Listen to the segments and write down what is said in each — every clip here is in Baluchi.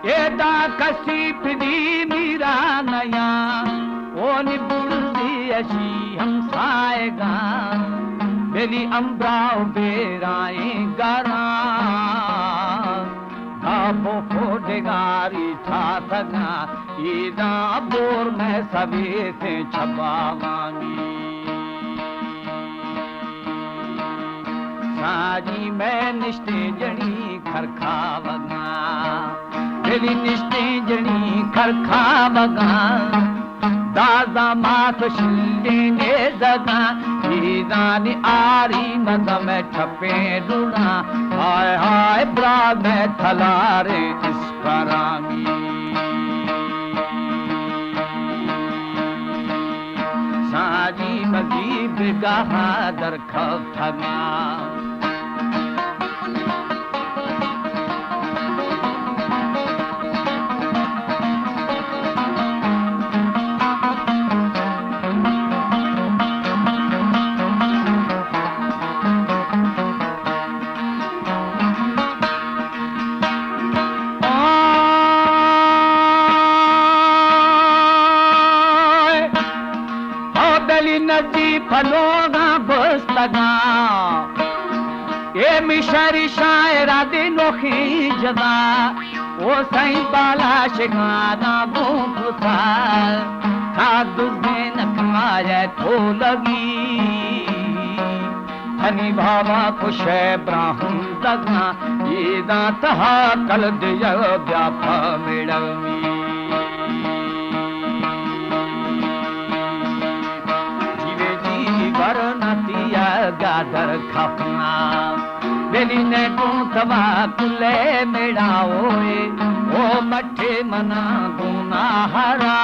اے داں کسی پدی میرا نیاں، اونی برزی اشی ہمسائگاں، بلی امبرا و بیرائیں گراں، داب و ڈگاری چاتگاں، ایداں بور میں سویتیں چباوانی۔ ساری میں نشتے جنی کھر کھاوگاں، دلی نشتے جنی کھر کھاوگاں، دازا مات شلے نیزگاں، ایدانی آری مزم ٹپیں ڈوڑاں، ہائے ہائے برا میں تھلاریں اسپرامی۔ ساری مزی بگاہ در کپتگاں۔ آ بلی نزی پلوگاں بستگاں، اے مشری شاعرہ دی نوخی جزا، او سائیں بالا شگانا بو گسا، تا دزین کمائے تو لگی۔ تنی بابا کشے براہم دگاں، ایداں تہا کل دیا بیا پمیڑمی۔ جیوے جی ورنتی گادر کھپنا، بلی نے گوں توا کلے میڑا ہوئے، او مٹھے منا گونا ہرا۔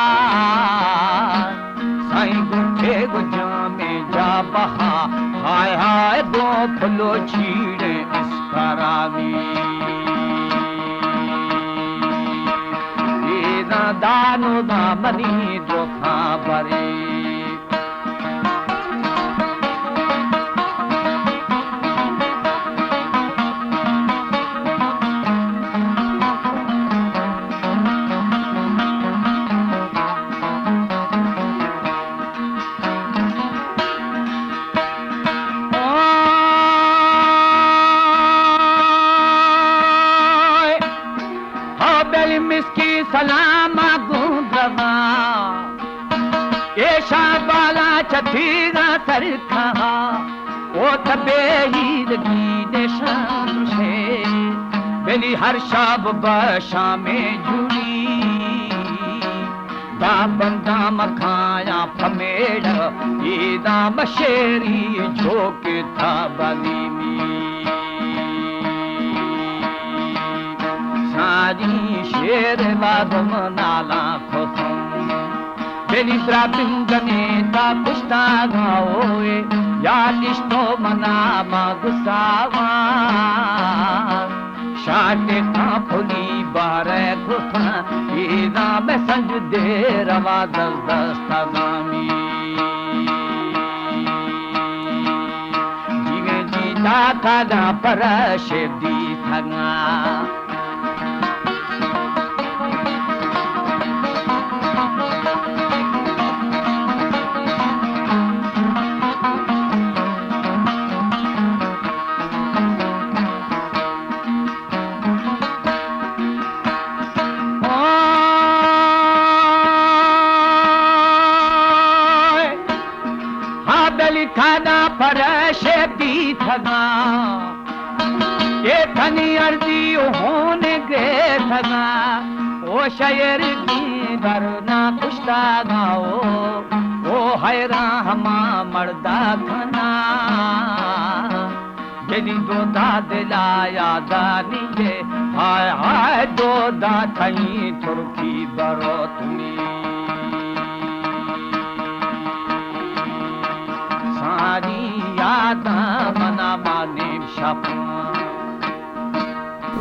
سائیں گٹھے گو جامے جا بہا، ہائے ہائے گو پھلو چیڑے اسپرامی۔ ایداں دانو دامنی دروکاں برے۔ آئے، ہا بل مسکی سلام گوں درواں۔ اے شاہ بالا چتیرا ترکھا، او تبے ہیرگی نشان شے۔ بلی ہر شاب با شام جوڑی۔ دا بنداں مکھایاں پمیڑ، ایداں مشیری جھوکے تھا بلیمی۔ ساری شیر وادم نالاں کھوتم، بلی برا بندنے تا پشتا گاؤے، یا اشتو منا ما گساواں۔ شاٹے تاں پھلی بارے گھتاں، ایداں میں سنج دے روا دست دست زامی۔ جیویں جی داتا دا پرش دی تھگاں۔ آئے، ہا بلی کھانا پرش بیتگا، اے تھنی ارزی و ہون گریتگا، او شاعر دی بر نہ کشتگا، او، او حیران ہما مردا کھنا۔ دلی دو دا دلا یادانی دے، ہائے ہائے دو دا تھئی ترکی بروتنی۔ ساری یاداں منا مانیم شپاں۔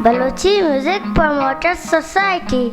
Balochi music promoter society.